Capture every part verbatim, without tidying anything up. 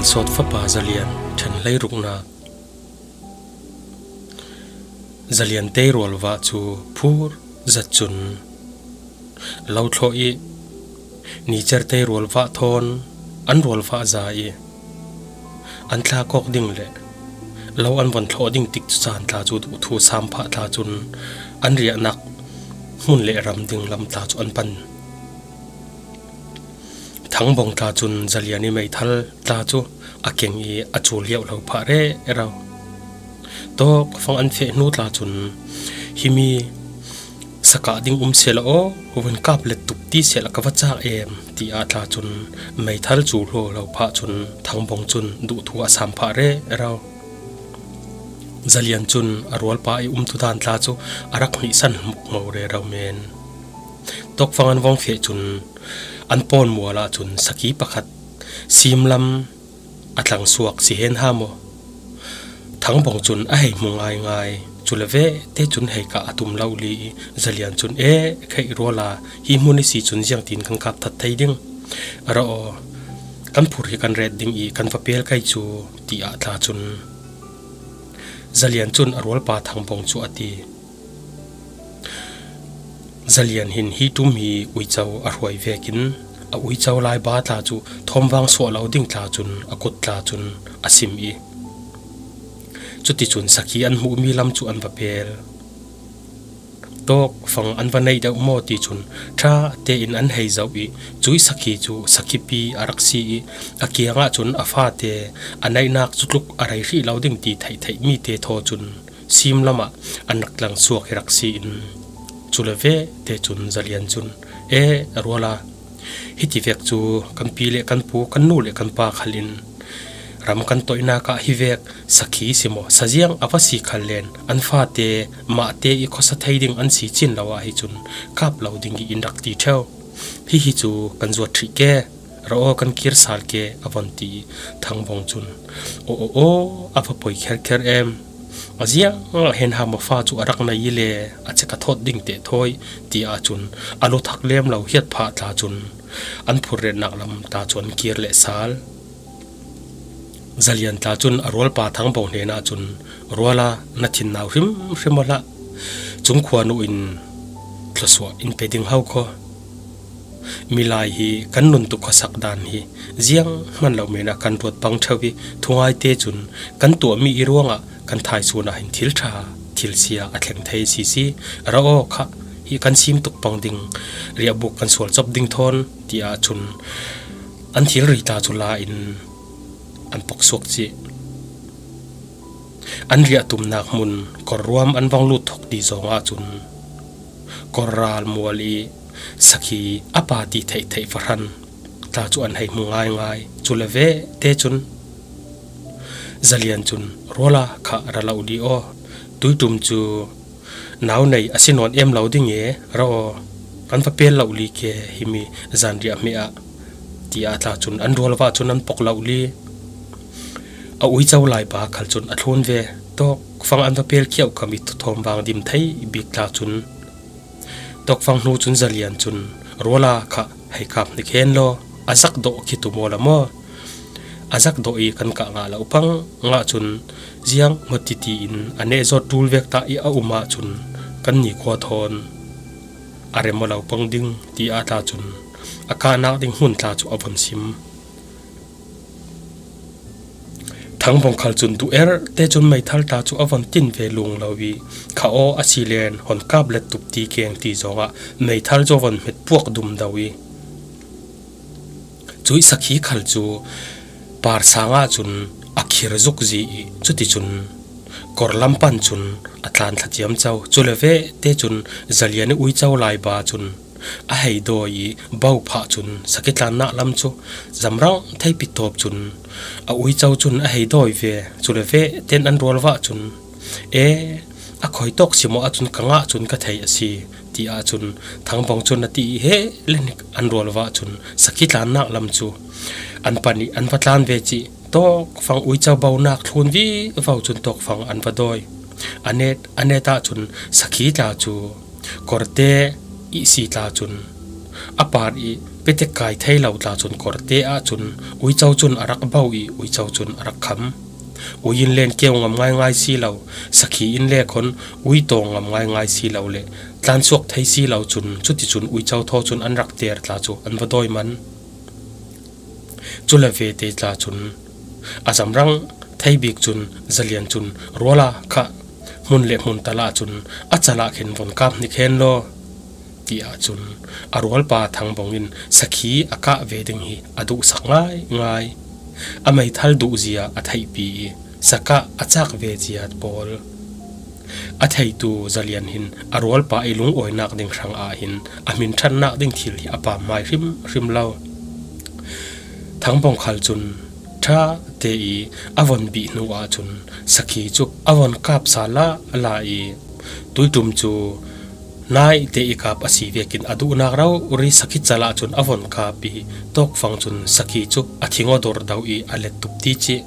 Sawt fapa Zalian ṭhen hleirukna. Zalian tei rualvah cu phur zat cun lo thlawh i, nicer tei rualvah thawn an rualvah za i, an thlak awk ding le lo an von thlawh ding tik cu caan tla cu duhthu a sam phah tla cun an riahnak hmun le ram ding lam tla cu an pan. Thangbawng tla cun Zalian i meithal tla cu a keng i a cul liauh lo phah rero. Tawk fang an feh hnu tla cun, "Himi sakah ding um seh la aw, vun kap let tuk ti seh la ka va cak em," tiah tla cun meithal cu hlaw lo phah cun Thangbawng cun duhthu a sam phah rero. Zalian cun a rualpa i umtu dan tla cu a rak hnihsan hmukmo rero men. Tawk fang an vong feh cun an pawn mual ah cun sakhi pakhat simlam a tlangsuak si hen ha maw? Thangbawng cun a hei hmu ngaingai. Cu le ve te cun hei kah a tum lo li i Zalian cun, "E, kheih rual a, hi hmun i si cun ziangtin kan kap that thei ding? Ra aw, kan phur hi kan ret ding i kan va pel kai cu," tiah tla cun Zalian cun a rualpa Thangbawng cu a ti. Zalian hin hi ṭum hi uico a hruai vekin a uico laiba tla cu thawmvang suah lo ding tla cun a kut tla cun a sim i, cuticun sakhi an hmuhmi lam cu an va pel. Tawk fang an va neih deuh maw ti cun ṭha tein an hei zoh i, cuih sakhi cu sakhipi a rak si i, a kiangah cun a fate a neihnak cu tluk a rei hrih lo ding ti theihtheihmi te thaw cun sim lamah an rak tlang suak hi rak si in, cu le ve te cun Zalian cun, "E, a rual a, hiti vek cu kan pi le kan pu, kan nu le kan pa khal in ram kan toihnak ah hi vek sakhi si maw, saziang a va si khal len an fate mahte i khuasa thei ding an si cin lo ah hi cun kap lo ding i in rak ti ṭheu. Hihi cu kan zuat ṭhih ke. Ra aw, kan kir sal ke," a von ti i Thangbawng cun, "Aw, aw, aw, a va poi kherkher em. A ziang ah hen ha maw fa cu a rak nei i le a cek a thawt ding teh thawi," tiah cun a luthak lem lo hiat phah tla cun an phurretnak lam ta cu an kir leh sal. Zalian tla cun a rualpa Thangbawng hnenah cun, "Rual a, na thin nau hrimhrim aw hlah. Cungkhua nu in thluasuah in pe ding ho kho. Milai hi kan nun tuk khuasak dan hi zianghman lo men ah kan ruat pang ṭheu i, thungai te cun kan tuahmi i ruangah kan thaisun ah hin thil ṭha, thil sia a thleng thei a si si. Ra aw, kha hi kan sim tuk pang ding, riahbuk kan sual cop ding thawn," tiah cun an thilri tla cu la in an pok suak cih. An riahtumnak hmun kawrruam an vang lut thok ti zong ahcun kawrral mual i sakhi a pa ti theihtheih fahran tla cu an hei hmu ngaingai. Cu le ve te cun Zalian cun, "Rual a, kha ra lo li aw. Tuiṭum cu nau nei a si nawn em lo ding e, ra aw, kan va pel lo li ke himi zanriah hmeh ah," tiah tla cun an rualvah cun an pok lo li. A uico laipa khal cun a thlun ve. Tawk fang an va pel khiauh kam i thawmvang dim thei bik tla cun, tawk fang hnu cun Zalian cun, "Rual a, kha hei kap hnik hen law, a zak dawh khi tu maw la maw? A zak dawh i kan kah ngah lo pang ngah cun ziang maw titi in a neh zawt ṭul vek ta i a um ahcun kan nikhua thawn a rem aw lo pang ding," tiah tla cun a kahnak ding hmun tla cu a von sim. Thangbawng khal cun duh er te cun meithal tla cu a von tin ve lung lo i, "Kha aw, a si len hon kap let tuk ti keng," ti zongah meithal cu a von hmet puak dum do i, cuih sakhi khal cu par sang ahcun a khir zukzi i, cuticun kawr lam pan cun a tlan thla ciamco. Cu le ve te cun Zalian i uico laiba cun a hei dawi i bo phah cun sakhi tlannak lam cu zamrang thei pitawp cun a uico cun a hei dawi ve. Cu le ve ten an rualvah cun, "E, a khoi tawk si maw ahcun ka ngah cun ka thei a si," tiah cun Thangbawng cun a ti i, he le hnik an rualvah cun sakhi tlannak lam cu an pan i an va tlan ve cih. Tawk fang uico bonak thlun vivo cun tawk fang an va dawi. A net, a net ahcun sakhi tla cu kawrte ihsi tla cun A par i petek kai thei lo tla cun kawrte ah cun uico cun a rak bo i uico cun a rak kham. Ui in len keu ngam ngaingai si lo, sakhi in le khon ui tawng ngam ngaingai si lo le tlansuak thei si lo cun cuticun uico thaw cun an rak ter tla cu an va dawi man. Cu le vete tla cun a zamrang thei bik cun Zalian cun ruala khah hmun le hmun talah cun a calah khin von kap hnik hen law, tiah cun a rualpa Thangbawng in sakhi a kah ve ding hi a duhsak ngaingai. A meithal duhzia a theihpi i sakah a cak ve zia pawl a theitu Zalian hin a rualpa i lungawinak ding hrang ah hin a hminṭhatnak ding thil hi a pam hmai hrimhrim lo. Thangbawng khal cun ṭha te i a von bih hnu ahcun sakhi cu a von kap sa la la i tuiṭum cu nai te i kap a si vekin a duhnak rori sakhi calah cun a von kap i tawkfang cun sakhi cu a thing aw dor do i a let tup ti cih.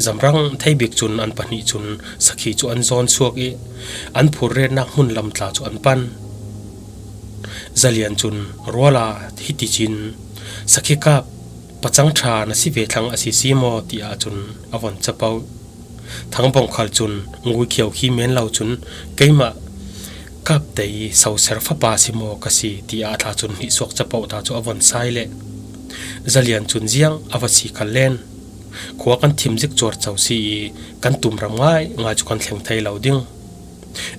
Zamrang thei bik cun an pahnih cun sakhi cu an zawn suak i an phurretnak hmun lam tla cu an pan. Zalian cun ruala hiti cin sakhi kap pacang ṭha na si ve thlang a si si maw tiah cun a von capoh. Thangbawng khal cun ngui khiau khi men lo cun keimah kap tei soser fapa si maw ka si tiah tla cun hnihsuak capoh ta cu a von sai le Zalian cun ziang a va si khal len. Khua kan thim zik cuar co si i kan tum ram ngai ngai cu kan thleng thei lo ding.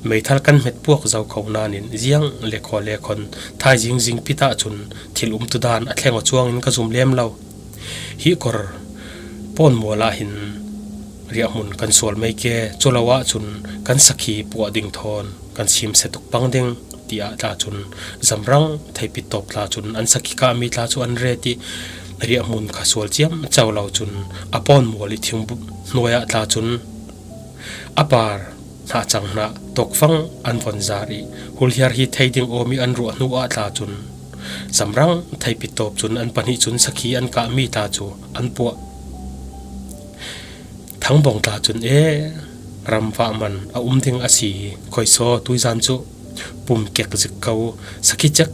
Meithal kan hmet puak zo kho nain ziang le khaw le khon thaizing zing pit ahcun thil umtu dan a thleng aw cuangin ka zum lem lo. Hi kor pawnmual ah hin riahhmun kan sual mei ke, cu lo ahcun kan sakhi puah ding thawn kan sim se tuk pang ding, tiah tla cun zamrang theipit tawp tla cun an sakhi kahmi tla cu an ret i riahhmun kha sual ciamco lo cun a pawnmual i thingbup hnuai ah tla cun a par hna cang hna tawkfang an von zar i hulhiar hi thei ding awmi an ruah hnu ah tla cun zamrang theipit tawp cun an pahnih cun sakhi an kahmi tla cu an puah. Thangbawng tla cun e, ramvah man a um ding a si hi, khoisaw tuizan cu pum kek zik ko, sakhi cek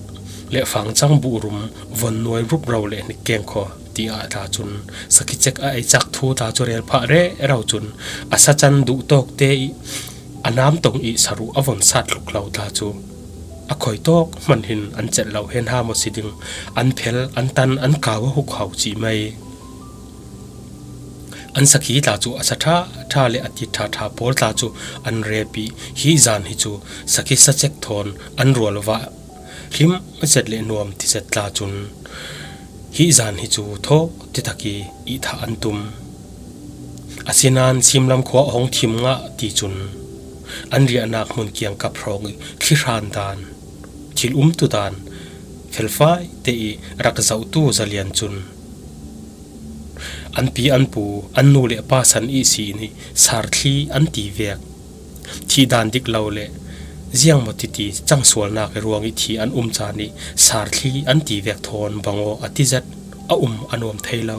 le fangcang buhrum von nuai rup ro le hnik keng kho, tiah tla cun sakhi cek a ei cak thu tla cu rel phah rero cun a sacan duh tawk te i a namtong i saruh a von sat tluk lo tla cu a khoi tawk hman hin an celh lo hen ha maw si ding, an phel, an tan, an kau a huk hau cih mai. An sakhi tla cu a sa ṭha ṭha le a tit ṭha ṭha pawl tla cu an rep i hi zan hi cu sakhi sa cek thawn an rual vah hlim zet le nuam ti zet tla cun hi zan hi cu thaw titak i ihthah an tum. Asinain simlam khua a hong thim ngah ti cun an riahnak hmun kiangkap hrawng i thli hran dan, thil umtu dan, felfai te i rak zohtu Zalian cun an pi an pu, an nu le pa san ihsi nih sarthli an ti vek. Thih dan dik lo le ziangmaw titi cangsualnak i ruang i thi an um caan i sarthli an ti vek thawn bangaw a ti zet a um a nuam thei lo.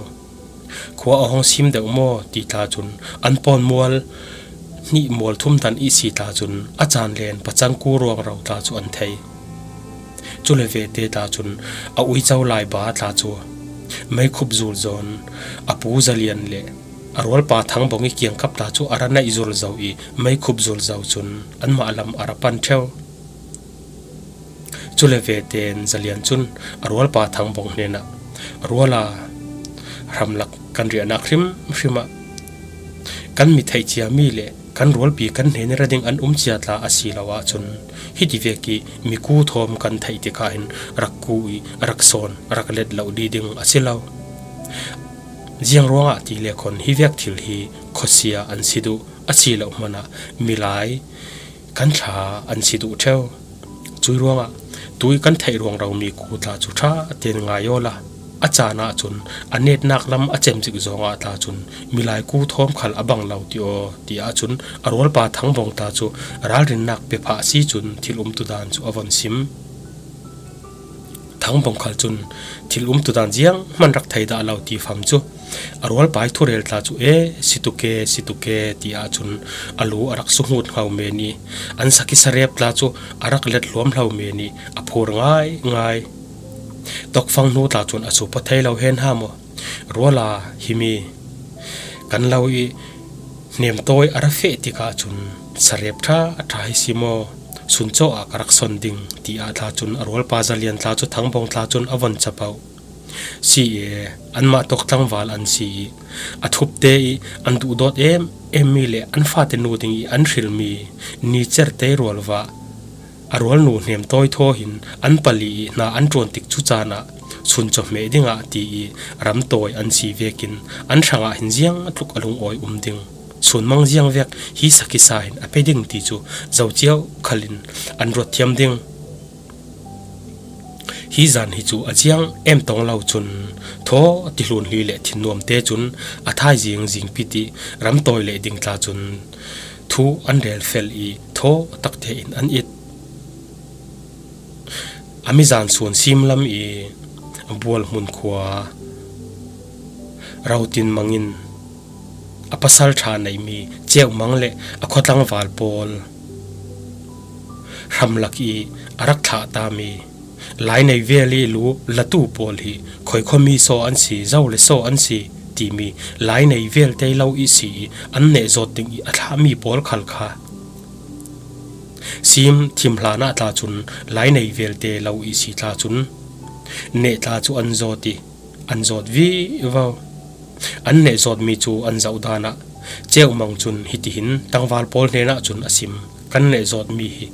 Khua a hong sim deuh maw ti tla cun an pawnmual hnih mual thum tan ihsi tla cun a caan len pacang ku ruangro tla cu an thei. Cu le vete tla cun a uico lai ba tla cu meikhup zul zawn a pu Zalian le a rualpa Thangbawng i kiangkap tla cu a ra naih zul zo i meikhup zul zo cun anmah lam a ra pan ṭheu. Cu le veten Zalian cun a rualpa Thangbawng hnenah, "Ruala, hramlak kan riahnak hrimhrim ah kan mi theih ciami le kan rualpi kan hnen i ra ding an um cia tla a si lo ahcun hiti vek i mi ku thawm kan theih tikah hin rak ku i rak sawn, rak let lo dih ding a si lo. Ziang ruangah ti le khon hi vek thil hi khuasia an si duh a si lo hmanah milai kan thla an si duh ṭheu. Cui ruangah tui kan theih ruangro mi ku tla cu ṭha tein ngai awla a caan ahcun a netnak lam a cem zik zongah tla cun milai ku thawm khal a bang lo ti aw," tiah cun a rualpa Thangbawng tla cu ralrinnak pe phah si cun thil umtu dan cu a von sim. Thangbawng khal cun thil umtu dan zianghman rak thei dah lo ti fam cu A rualpa i thurel tla cu, "E, situke, situke," ti ahcun a lu a rak sunghut hngau men i an sakhi sarep tla cu a rak let hluam hlo men i a phur ngaingai. Tokfang hnu tla cun a supa thei lo hen ha maw? Ruala himi kan lo i hnemtawi a ra feh tikah cun sarep ṭha ṭha hi si maw? Sun cawh ah ka rak son ding, ti ah tla cun a rualpa zalian tla cu thangbawng tla cun a von capoh. Si e, anmah tawk tlangval an si i a thupte i an duhdawt em em mi le an fate nu ding i an hrilmi ni certe rualvah a rualnu hnemtawi thaw hin an pali i hna an ṭuan tik cu caan ah sun cawhmeh dingah ti i ramtawi an si vekin an hrangah hin ziang a tluk a lungawi um ding. Sunmang ziang vek hi sakhi sa hin a pe ding ti cu zocio khalin an ruat thiam ding. Hi zan hi cu a ziang em tong lo cun thaw tihlun hli le thinnuam te cun a thaizing zingpi ti ramtawi leh ding tla cun thu an rel fel i thaw takte in an it. A mizan sun sim lam i Bual hmun khua Rotin Mang in a pasal ṭha neimi Ceuh Mang le a khuatlangval pawl hramlak i a rak thlah tami Lainei vel i lu latu pawl hi khoi khuami saw an si, zo le saw an si timi Lainei vel te lo i si i an neh zawt ding i a thlahmi pawl khal kha sim thim hlan ah tla cun Lainei vel te lo i si tla cun neh tla cu an zawt i an zawt vivo. An neh zawtmi cu an zoh dan ah Ceuh Mang cun hitihin tangval pawl hnenah cun a sim, "Kan neh zawtmi hi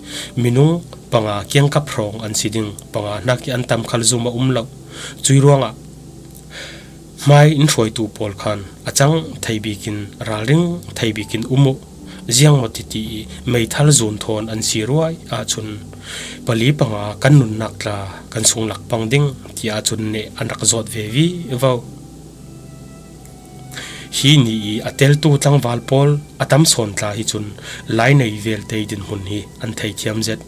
minung panga kiangkap hrawng an si ding, panga hnak i an tam khal zum a um lo. Cui ruangah hmai in hruaitu pawl khan a cang thei bikin, ralring thei bikin um uh. Ziangmaw titi i meithal zun thawn an si ruai ahcun pali panga kan nunnak tla kan sunglak pang ding," ti ahcun neh an rak zawt ve vivo. Hi ni i a teltu tlangval pawl a tam sawn tla hi cun Lainei vel te dinhmun hi an thei thiam zet.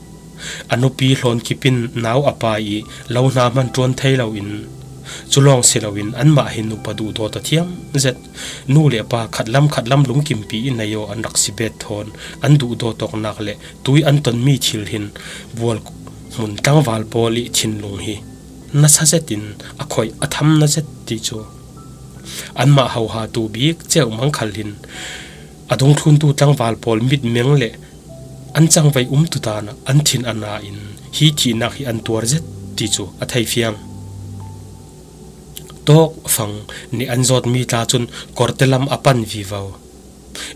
A nupi Hlawn Kip in nau a pai i lo hna hman ṭuan thei loin, cu lawng si loin anmah hi nupa duhdawt a thiam zet. Nu le pa khatlam khatlam lungkimpi i nei aw an rak si bet thawn an duhdawt awknak le tui an tonmi thil hin Bual hmun tlangval pawl i thinlung hi nasa zetin a khoih a tham na zet ti cu anmah hohatu bik Ceuh Mang khal hin a dungthluntu tlangval pawl mitmeng le an cangvei umtu dan ah an thin a na in hi thihnak hi an tuar zet ti cu a thei fiang. Tawk fang nih an zawtmi tla cun Kawrte lam a pan vivo.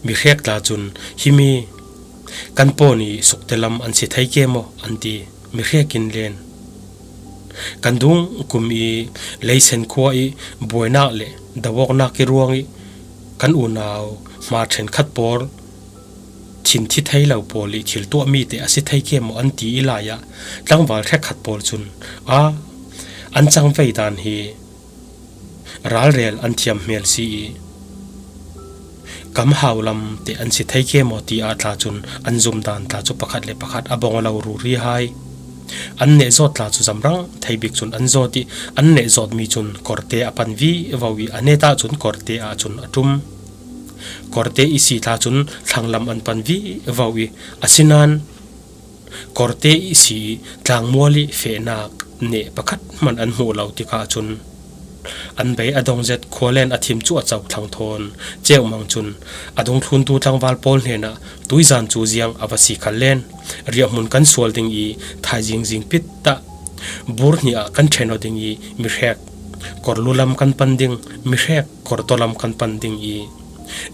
Mihrek tla cun, "Himi kan pawn i Sukte lam an si thei ke maw?" an ti. Mihrek in len, "Kan dung kum i Leisen khua i buainak le doawknak i ruang i kan unau hma ṭhenkhat pawl thin thi thei lo pawl i thil tuahmi te a si thei ke maw?" an ti i lai ah tlangval hrekkhat pawl cun, "A, an cangvei dan hi ralrel an thiam hmel si i, kam hau lam te an si thei ke maw?" ti ah tla cun an zumdan tla cu pakhat le pakhat a bawng lo ruri hai. An neh zawt tla cu zamrang thei bik cun an zawt i, an neh zawtmi cun Kawrte a pan vivo i, a net ah cun Kawrte ah cun a ṭum. Kawrte i si tla cun thlanglam an pan vivo i, asinain Kawrte i si i tlangmual i fehnak neh pakhat hmanh an hmuh lo tikah cun an bei a dong zet. Khualen a thim cu a co thlang thawn Ceuh Mang cun a dungthluntu tlangval pawl hnenah, "Tuizan cu ziang a va si khal len, riahhmun kan sual ding i thaizing zing pit ah bur hnih ah kan ṭhen aw ding i mihrek Kawrlu lam kan pan ding, mihrek Kawrtaw lam kan pan ding i,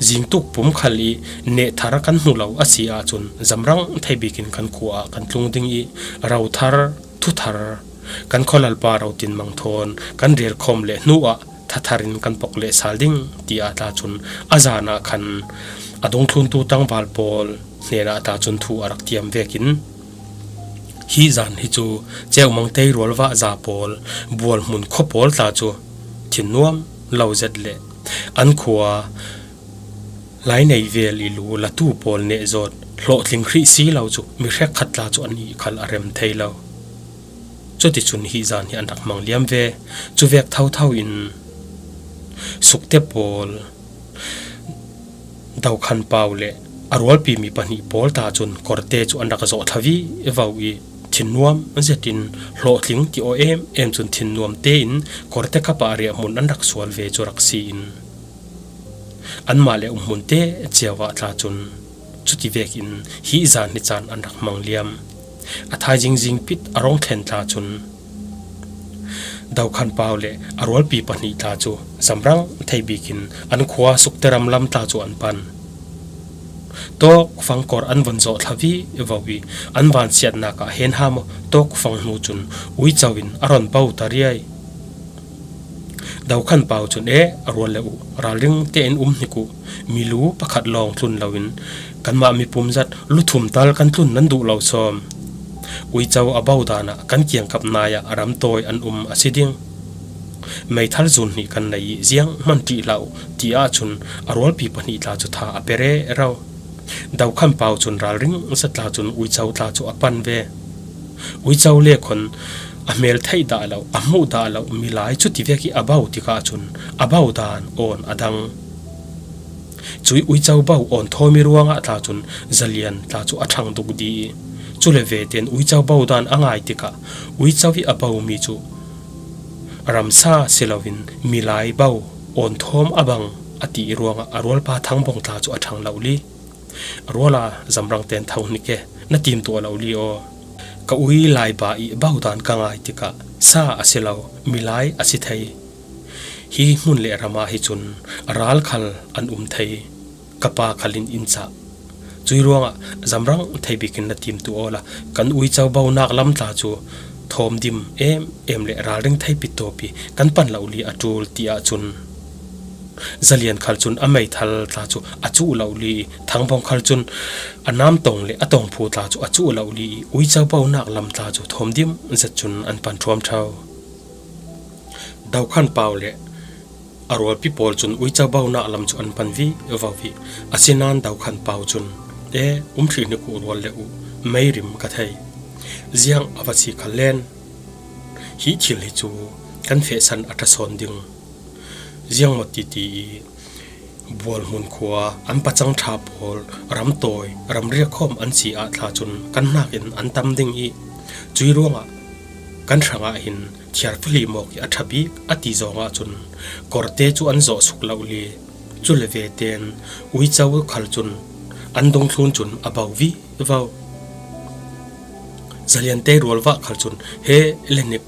zingtuk pum khal i neh thar kan hmu lo a si ahcun zamrang thei bikin kan khua ah kan tlung ding i, ro thar, thu thar, kan khualalpa Rotin Mang thawn kan relkhawm le hnu ah thathar in kan pok leh sal ding," ti ah tla cun a zan ah khan a dungthluntu tlangval pawl hnenah tla cun thu a rak tiam vekin, hi zan hi cu Ceuh Mang te rualvah za pawl, Bual hmun khua pawl tla cu thinnuam lo zet le an khua Lainei vel i lu latu pawl neh zawt hlawhtling hrih si lo cu mi hrekkhat tla cu anih khal a rem thei lo. Cuticun hi zan hi an rak hmang liam ve. Cu vek thotho in Sukte pawl, Dokhan Pau le a rualpi mi pahnih pawl ta cun Kawrte cu an rak zawh thla vivo i thinnuam zetin hlawhtling ti aw em em cun thinnuam tein Kawrte kap ah riahhmun an rak sual ve cu rak si in anmah le umhmun te cio ah tla cun cuti vekin hi zan hi caan an rak hmang liam. A thaizing zingpit a rong thlen tla cun Dokhan Pau le a rualpi pahnih tla cu zamrang thei bikin an khua Sukte ram lam tla cu an pan. Tawkfang kawr an von zawh thla vivo i an vansiatnak ah hen hamaw tawkfang hnu cun uico in a ron bo ta riai. Dokhan Pau cun, "E, a rual le uh, ralring tein um hnik uh, milu pakhat lawng tlun loin kanmah mipum zat luthum tal kan tlun nan duh lo sawm. Uico a bo dan ah kan kiangkap nai ah ramtawi an um a si ding. Meithal zun hnih kan nei i zianghman ṭih hlah uh," ti ahcun a rualpi pahnih tla cu tha a pe rero. Dokhan Pau cun ralring zat tla cun uico tla cu a pan ve. Uico le khawn a hmel theih dah lo, a hmuh dah lo milai cuti vek i a bo tikah cun a bo dan awn a dang. Cui uico bo awn thawmi ruangah tla cun Zalian tla cu a ṭhang duk di i, cule veten uico bo dan a ngai tikah uico i a bomi cu ramsa si loin milai bo awn thawm a bang a ti i ruangah a rualpa Thangbawng tla cu a ṭhang lo li. "Ruala zamrang ten tho hnik e, na tim tuah lo li aw. Ka ui laiba i bo dan ka ngai tikah sa a si lo, milai a si thei. Hi hmun le ram ah hi cun ral khal an um thei. Ka pa khal in in cah. Cui ruangah zamrang thei bikin na tim tuah awla kan uico bonak lam tla cu thawm dim em em le ralring thei pit tawpi kan pan lo li a ṭul," ti ahcun Zalian khal cun a meithal tla cu a cuh lo li i Thangbawng khal cun a namtong le a tongphu tla cu a cuh lo li i uico bonak lam tla cu thawm dim zet cun an pan ṭhuam ṭho. Dokhan Pau le a rualpi pawl cun uico bonak lam cu an pan vivo i, asinain Dokhan Pau cun, "E, um hrih hnik uh rual le uh, meirim ka thei. Ziang a va si kha len. Hi thil hi cu kan fehsan a ṭha sawn ding. Ziangmaw titi i Bualhmun khua an pacang ṭha pawl ramtawi, ramriak khawm an si ah tla cun kan hnakin an tam ding i cui ruangah kan hrangah hin thiarfali mawk i a ṭha bik a ti zawng ahcun Kawrte cu an zawh suk lo li. Cule veten uico khal cun an dungthlun cun a bo vivo. Zalian te rualvah khal cun he le hnik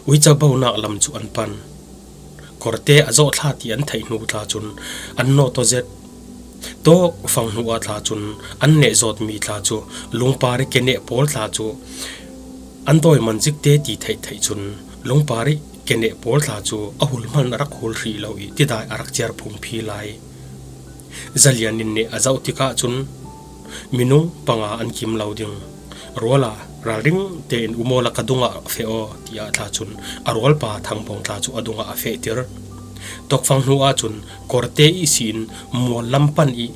uico bonak lam cu an pan. Kawrte a zawh thla ti an theih hnu tla cun an nawtaw zet. Tawkfang hnu ah tla cun an neh zawtmi tla cu lungpari keneh pawl tla cu an dawi man zikte ti theih theih cun lungpari keneh pawl tla cu a hulhmalh a rak hul hrih lo i tidai a rak ciar phungphi lai. Zalian in neh a zoh tikah cun minung panga an kim lo ding. Ruala, ralring tein um awla ka dungah feh aw, tiah tla cun a rualpa Thangbawng tla cu a dungah a fehtir. Tawkfang hnu ahcun Kawrte ihsin mual lam pan i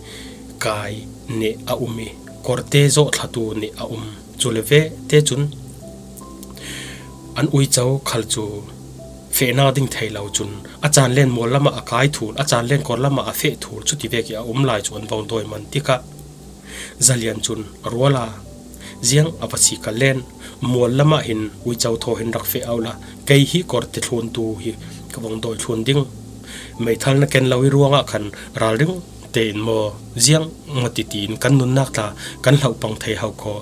kai neh a um i Kawrte zawhthlatu neh a um. Cule vete cun an uico khal cu fehnak ding thei lo cun a caan len mual lamah a kai thul, a caan len kawr lamah a feh thul, cuti vek i a um lai cu an vong dawi man tikah Zalian cun, "Ruala, ziang a va si ka len, mual lamah hin uico thaw hin rak feh awla kei hi Kawrte thluntu hi ka vong dawi thlun ding. Meithal na ken lo i ruangah khan ralring tein maw, ziang maw titi in kan nunnak tla kan hloh pang thei ho kho.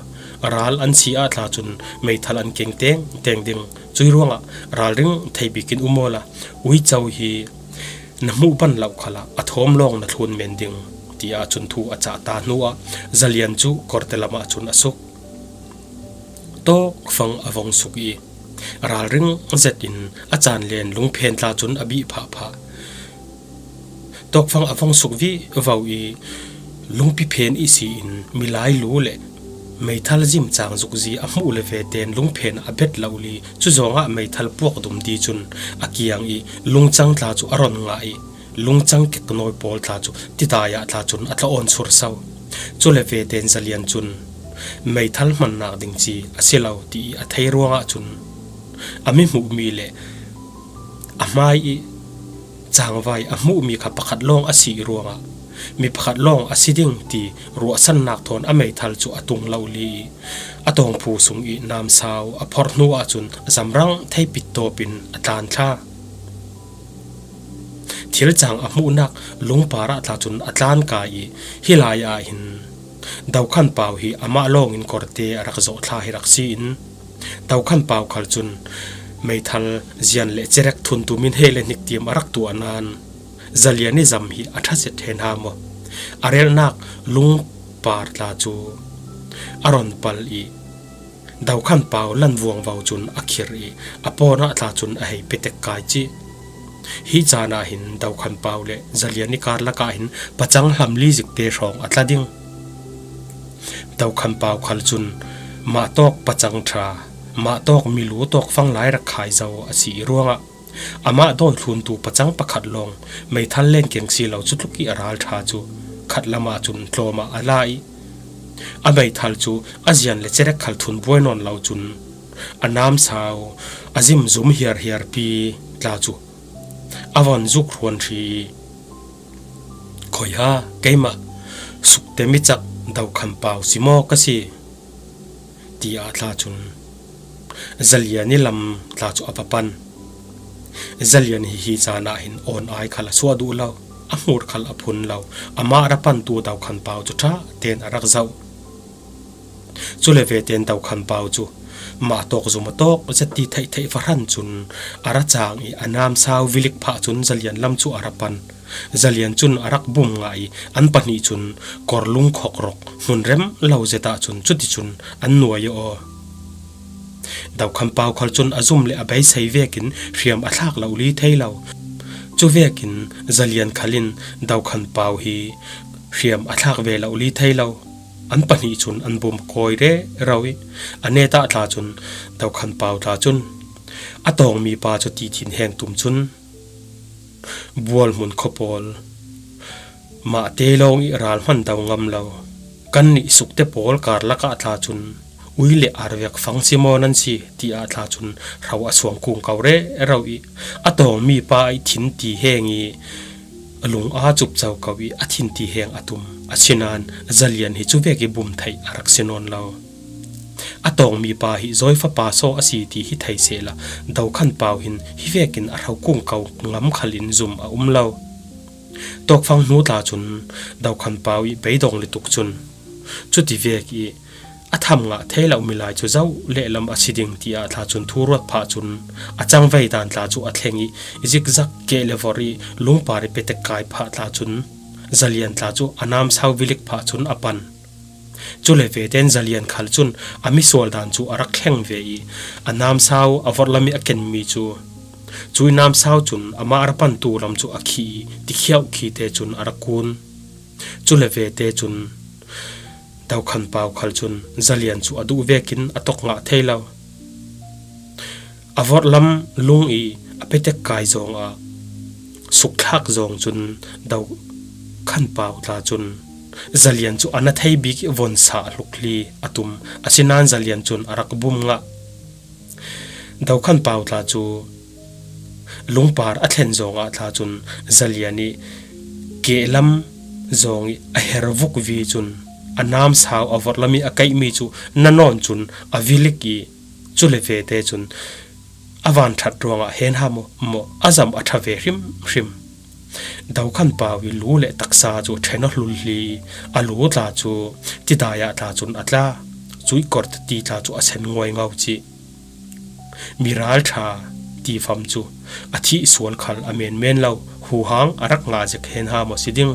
Ral an si ah tla cun meithal an keng teng teng ding. Cui ruangah ralring thei bikin um awla uico hi na hmuh ban lo khalah a thawm lawng na thlun men ding," tiah cun thu a cah ta hnu ah Zalian cu Kawrte lamah cun a suk. Tawkfang a vong suk i ralring zetin a caan len lungphen tla cun a bih phahphah. Tawkfang a vong suk vivo i lungpi phen ihsi in milai lu le meithal zim cang zukzi a hmuh le veten lungphen a bet lo li, cu zawngah meithal puak dum di cun a kiang i lungcang tla cu a ron ngah i lungcang kek nawi pawl tla cu tidai ah tla cun a tla awn sur so. Cule veten Zalian cun meithal hmannak ding ci a si lo ti i a thei ruangah cun a mi hmuhmi le a hmai i Cangvai a hmuh mi kha pakhat lawng a si ruangah mi pakhat lawng a si ding ti ruahsannak thawn a meithal cu a tung lo li i a tawngphu sung i namsau a phorh hnu ahcun zamrang thei pittawp in a tlan thla. Thilcang a hmuhnak lungpar ah tla cun a tlan kai i hih lai ah hin Dokhan Pau hi amah lawngin korte a rak zawh thla hi rak si in, Dokhan Pau khal cun meithal zian le cerek thuntu min he le hniktiam a rak tuah nain Zalian i zam hi a ṭha zet hen ha maw? A relnak lungpar tla cu a ron pal i Dokhan Pau lan vuangvo cun a khir i a pawn ah tla cun a hei petek kai cih. Hi caan ah hin Dokhan Pau le Zalian i karlak ah hin pacang hlamli zikte hrawng a tla ding. Dokhan Pau khal cun mah tawk pacang ṭha, mah tawk milu tawk fanglai rak khai zo a si i ruangah amah dawi thluntu pacang pakhat lawng meithal len keng si lo cu tluk i a ralṭha cu khat lam ah cun tlawm ah a la i a meithal cu a zian le cerek khal thun buai nawn lo cun a namsau a zimzum hiarhiarpi tla cu a von zuk hruan ṭhi i, "Khawiha, keimah Sukte mi cak Dokhan Pau si maw ka si?" tiah tla cun Zalian i lam tla cu a va pan. Zalian hi hi caan ah hin awn ai khal a suah duh lo, a hmur khal a phun lo, amah ra pantu Dokhan Pau cu ṭha tein a rak zoh. Cule vete in Dokhan Pau cu mah tawk zum a tawk zet ti theihtheih va hran cun a ra cang i a namsau vilik phah cun Zalian lam cu a ra pan. Zalian cun a rak bum ngah i an pahnih cun korlung khokrawk hmun rem lo zet ah cun cuticun an nuai aw. Dokhan Pau khal cun a zum le a beisei vekin hriam a thlak lo li thei lo. Cu vekin Zalian khal in Dokhan Pau hi hriam a thlak ve lo li thei lo. An pahnih cun an bum kawi rero i a netah tla cun Dokhan Pau tla cun a tawngmi pa cu ti thin heng tum cun, "Bualhmun khua pawl mahte lawng i ral hman do ngam lo. Kannih Sukte pawl karlak ah tla cun ui le arvek fang si maw nan si?" tiah tla cun hro a suang kung ko rero i a tawngmi pa i thin ti heng i a lung aa cup co ko i a thin ti heng a tum. Asinain Zalian hi cu vek i bum theih a rak si nawn lo. A tawngmi pa hi zawi fapa saw a si ti hi thei sehla Dokhan Pau hin hi vekin a hro kung ko ngam khal in zum a um lo. Tawkfang hnu tla cun Dokhan Pau i beidong lutuk cun cuti vek i a tham ngah thei lo milai cu zoh lehlam a si ding tiah tla cun thu ruat phah cun a cangvei dan tla cu a thleng i zikzak keh le vorh i lungpar i petek kai phah tla cun Zalian tla cu a namsau vilik phah cun a pan. Cule vete in Zalian khal cun a misual dan cu a rak thleng ve i a namsau a vorhlam i a kenmi cu, cuih namsau cun amah a ra pantu lam cu a khih i tikhiauh khite cun a rak kun. Cule vete cun Dokhan Pau khal cun Zalian cu a duh vekin a tawk ngah thei lo. A vorhlam lung i a petek kai zongah sukthlak zong cun Dokhan Pau tla cun Zalian cu a na thei bik i vonsa a hlukli a tum. Asinain Zalian cun a rak bum ngah. Dokhan Pau tla cu lungpar a thlen zongah tla cun Zalian i kehlam zong i a her vukvi cun a namsau a vorhlam i a keihmi cu na nawn cun a vilik i cule vete cun a van ṭhat ruangah hen ha maw, maw a zam a ṭha ve hrimhrim. Dokhan Pau i lu le taksa cu ṭhen a hlulhli i a lu tla cu tidai ah tla cun a tla. Cuih kor titi tla cu a sen nguaingo cih. Miralṭha tifam cu a thih sual khal a menmen lo, huhang a rak ngah zek hen ha maw si ding.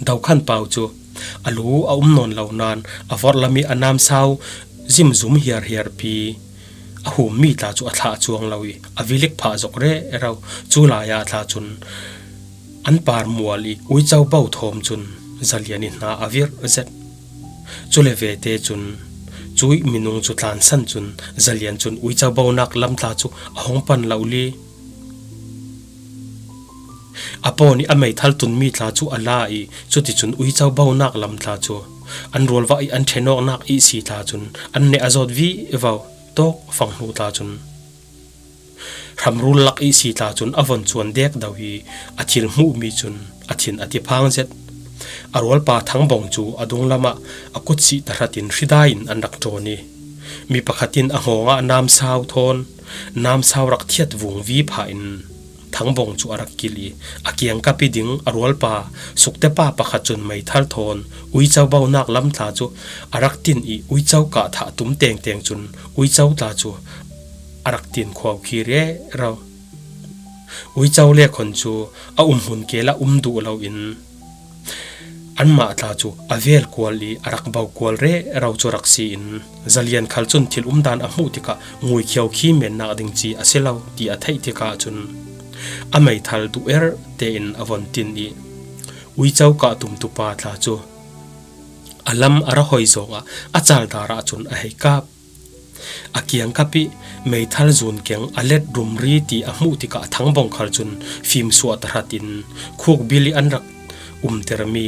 Dokhan Pau cu a lu a um nawn lo nain a vorhlam i a namsau zimzum hiarhiarpi a hummi tla cu a thlah cuang lo i a vilik phah zok rero. Cu lai ah tla cun an par mual i uico bo thawm cun Zalian i hna a virh zet. Cule vete cun cuih minung cu tlansan cun Zalian cun uico bonak lam tla cu a hung pan lo li. A pawn i a meithal tunmi tla cu a la i cuticun uico bonak lam tla cu an rualvah i an ṭhenawknak ihsi tla cun an neh a zawt vivo. Tawkfang hnu tla cun Hramrul lak ihsi tla cun a von cuan dek do i a thil hmuhmi cun a thin a ti phang zet. A rualpa Thangbawng cu a dunglamah a kut sih tahratin hridai in an rak ṭawn i mi pakhat in a hngawng ah namsau thawn namsau rak thiat vung vi phah in Thangbawng cu a rak kilh i a kiangkap i ding a rualpa Suktepa pakhat cun meithal thawn uico bonak lam tla cu a rak tin i uico kah thah tum tengteng cun uico tla cu a rak tin khuau khi rero. Uico le khawn cu a umhmun kel ah um duh loin anmah tla cu a vel kual i a rak bo kual rero cu rak si in Zalian khal cun thil umdan a hmuh tikah nguikhiau khi mennak ding ci a si lo ti a theih tikah cun a meithal duh er tein a von tin i uico kah tumtu pa tla cu a lam a ra hoi zawngah a caldar ah cun a hei kap. A kiangkap i meithal zun keng a let rumri ti a hmuh tikah Thangbawng khal cun fimsuah tahratin khukbil i an rak umtermi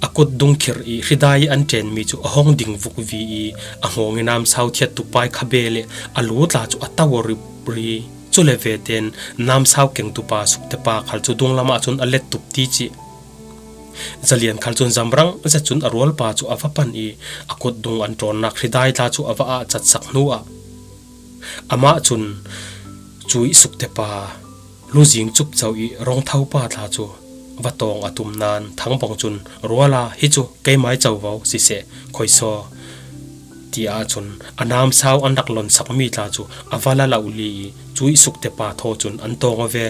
a kut dungkhir i hridai i an ṭenmi cu a hong ding vuk vi i a hngawng i namsau thiattu pai kha be le a lu tla cu a to ripri. Cule veten namsau kengtu pa Suktepa khal cu dunglam ah cun a let tup ti cih. Zalian khal cun zamrang zet cun a rualpa cu a va pan i a kut dung an ṭawnnak hridai tla cu a va ah catsak hnu ah amah cun cuih Suktepa luzing cupco i rongtho pa tla cu va tawng a tum nain Thangbawng cun, "Ruala, hi cu keimai covo siseh, khoisaw," tiah cun a namsau an rak lonsakmi tla cu a va la lo li i cuih Suktepa thaw cun an tawng aw ve.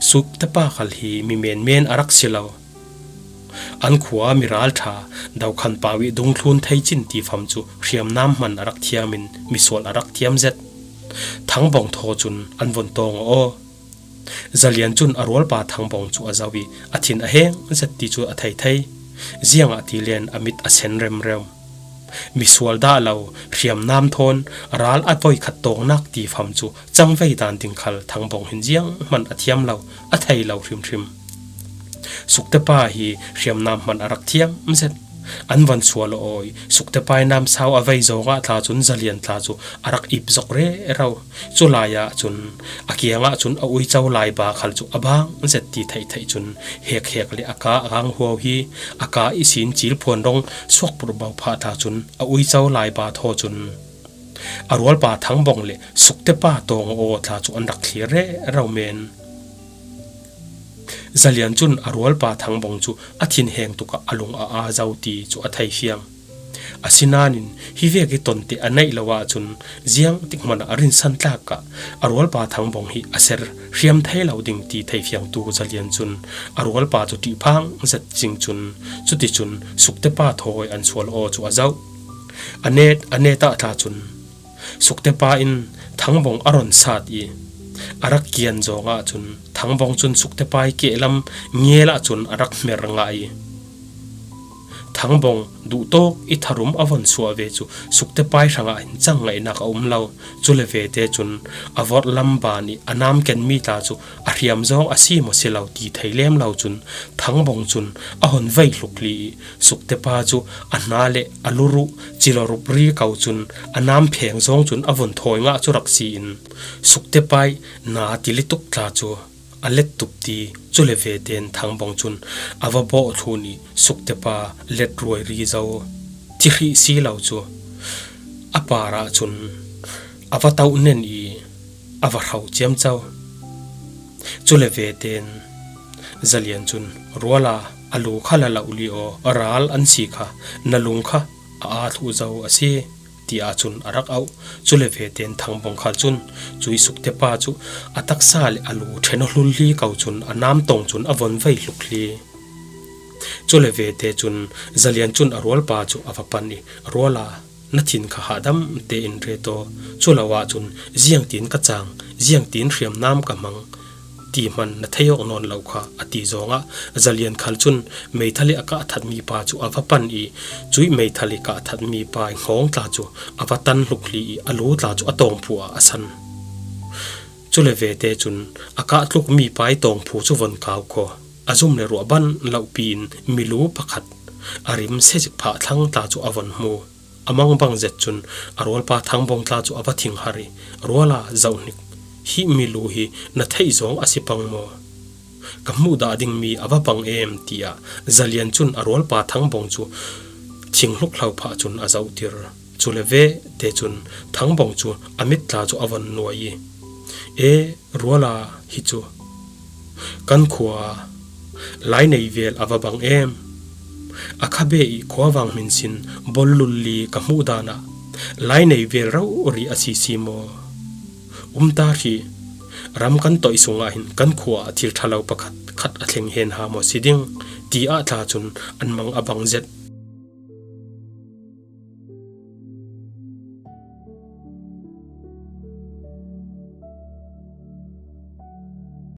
Suktepa khal hi mi menmen a rak si lo. An khua mi ralṭha Dokhan pau i dungthlun thei cin tifam cu hriamnam hman a rak thiam in misual a rak thiam zet. Thangbawng thaw cun an von tawng aw. Zalian cun a rualpa Thangbawng cu a zoh i a thin a heng zet ti cu a thei thei. Ziangahtile a mit a sen remrem. Misual dah lo, hriamnam thawn ral a voikhat tawngnak tifam cu cangvei dan ding khal Thangbawng hin zianghman a thiam lo, a thei lo hrimhrim. Suktepa hi hriamnam hman a rak thiam zet. An van sual aw i Suktepa i namsau a vei zawngah tla cun Zalian tla cu a rak ip zok rero. Culai ah cun a kiangah cun a uico laiba khal cu a bang zet ti theih theih cun hekhek le a ka a kang huau hi a ka ihsin cilphuan rong suakpurh bo phah tla cun a uico laiba thaw cun a rualpa Thangbawng le Suktepa tawng aw tla cu an rak thlir rero men. Zalian cun a rualpa Thangbawng cu a thinheng tukah a lung a aa zo ti cu a thei fiang. Asinain hi vek i tonte a neih lo ahcun ziang tik hmanh ah a rinsan tlak ah a rualpa Thangbawng hi a ser hriam thei lo ding ti thei fiangtu Zalian cun a rualpa cu ṭihphang zet cing cun cuticun Suktepa thawi an sual aw cu a zoh. A net a net ah tla cun Suktepa in Thangbawng a ron sat i a rak kian zawngah cun Thangbawng cun Suktepa i kehlam ngel ah cun a rak hmer ngah i Thangbawng duhtawk i tharum a von suah ve cu Suktepa i hrangah hin cang ngaihnak a um lo. Cule vete cun a vorh lam ban i a namkenmi tla cu a hriam zawng a si maw si lo ti thei lem lo cun Thangbawng cun a hon vei hluk li i Suktepa cu a hna le a lu ruh cilo rup ri ko cun a nam pheng zawng cun a vun thawi ngah cu rak si in Suktepa i na tili tuk tla cu a let tup ti. Cule veten Thangbawng cun a va bawh thlun i Suktepa let ruai ri zo thi hrih si lo cu a par ah cun a va toh nen i a va hro ciamco. Cule veten Zalian cun, "Ruala, a lu kha la lo li aw, ral an si kha na lung kha a aa thluh zo a si," tiah cun a rak auh. Cule veten Thangbawng khal cun cuih Suktepa cu a taksa le a lu ṭhen aw hlulhli ko cun a namtawng cun a von vei hluk hli. Cule vete cun Zalian cun a rualpa cu a va pan i, "Ruala, na thin kha hahdam tein ret aw, cu lo ahcun ziangtin ka cang, ziangtin hriamnam ka hmang ti hman na thei awk nawn lo kha," a ti zawngah Zalian khal cun meithal i a kah thatmi pa cu a va pan i cuih meithal i kah thatmi pa i hngawng tla cu a va tan hluk hli i a lu tla cu a tawngphu ah a san. Cule vete cun a kah tlukmi pa i tawngphu cu von kau khaw, a zum le ruah ban lohpi in milu pakhat a rim sezik phah thlang tla cu a von hmu. A mangbang zet cun a rualpa Thangbawng tla cu a va thing har i, "Ruala, zohhnik, Hih milu hi na theih zawng a si pang maw? Ka hmuh dah ding mi a va bang em, tiah Zalian cun a rualpa Thangbawng cu thinghluk hlo phah cun a zohtir. Cule ve te cun Thangbawng cu a mit tla cu a von nuai i, "E, ruala, hi cu kan khua lainei vel a va bang em? A khabe i khuavang hminsin bol lulli ka hmuh dan ah lainei vel rori a si si maw? Um ta hrih, ram kan toih sungah hin kan khua ah thil ṭhalo pakhat khat a thleng hen ha maw si ding?" tiah tla cun an mang a bang zet.